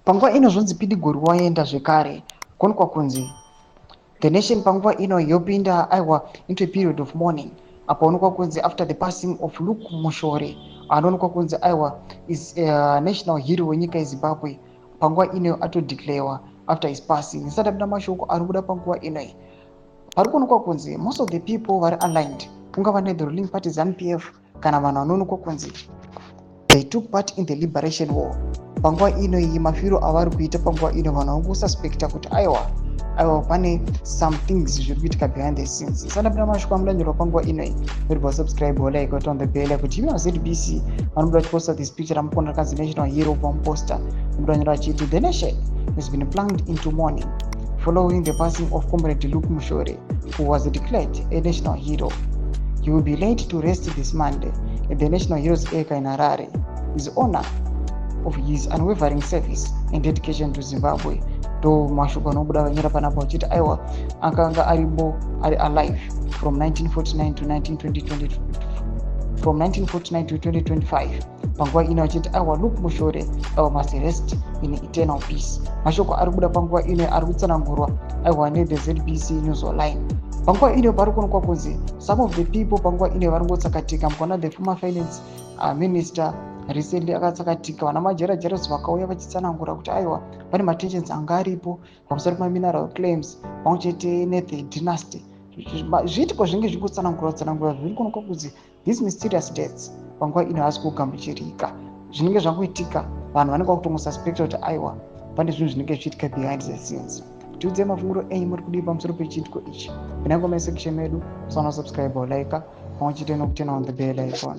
Panguva ino zvonzi pidigori waenda zvekare. Kuonekwa kunzi the nation panguva ino yopinda, aiwa, into a period of mourning, apo onekwa kunzi after the passing of Luke Mushore, anoonekwa kunzi, aiwa, is a national hero wenyika yeZimbabwe. Panguva ino atodeclarewa after his passing. Ndisati apinda mashoko ari kubuda panguva inoi, pari kuonekwa kunzi most of the people vari aligned, kungava nethe ruling party ZANU PF kana vanhu vanoonekwa kunzi they took part in the liberation war, panguva ino iyi mafiro avari kuita panguva ino, vanhu vari kususpecta kuti, aiwa, aiwa, pane some things zviri kuitika behind the scenes. Isandapinda mashoko amudanyorwa panguva inoi, iribva subscribe, like, on the bell, kuti ivo ZBC vanobuda vachiposta this picture ramukona rakanzi national hero. Pamuposta munobuda achiti, "The nation has been plunged into mourning following the passing of Comrade Luke Mushore, who was declared a national hero. He will be laid to rest this Monday at the National Heroes Acre in Harare. In honor of his unwavering service and dedication to Zimbabwe." Ndo mashoko anobuda vanyora panapa vachiti, aiwa, akanga aripo, ari alive from 1949 to 1920, from 1949 to 2025. Panguva ino vachiti, aiwa, Luke Mushore, aiwa, must rest in eternal peace. Mashoko ari kubuda panguva ino ari kutsanangurwa, aiwa, nethe ZBC News Online. Panguva ino pari kuonekwa kunzi some of the people panguva ino vari kungotsakatika. Mukaona the former finance minister recently akatsakatika, vana Majerajers vakauya vachitsanangura kuti, aiwa, pane matensions anga aripo pamusoro pemamineral claims pamwe chete nethe dynasty. Zviitiko zvinenge zvichingotsanangura tsanangura. Zviri kuonekwa kunzi these mysterious deaths panguva ino haasi kugamuchirika. Zvinenge zvangoitika, vanhu vanenge vakutongosuspecta kuti, aiwa, pane zvinhu zvinenge zvichiitika behind the scenes. Tiudzei mafungiro enyu, muri kudii pamusoro pechiitiko ichi? Pinai comment section medu, musaona subscribe, like, pamwe chete nokuturn on the bell icon.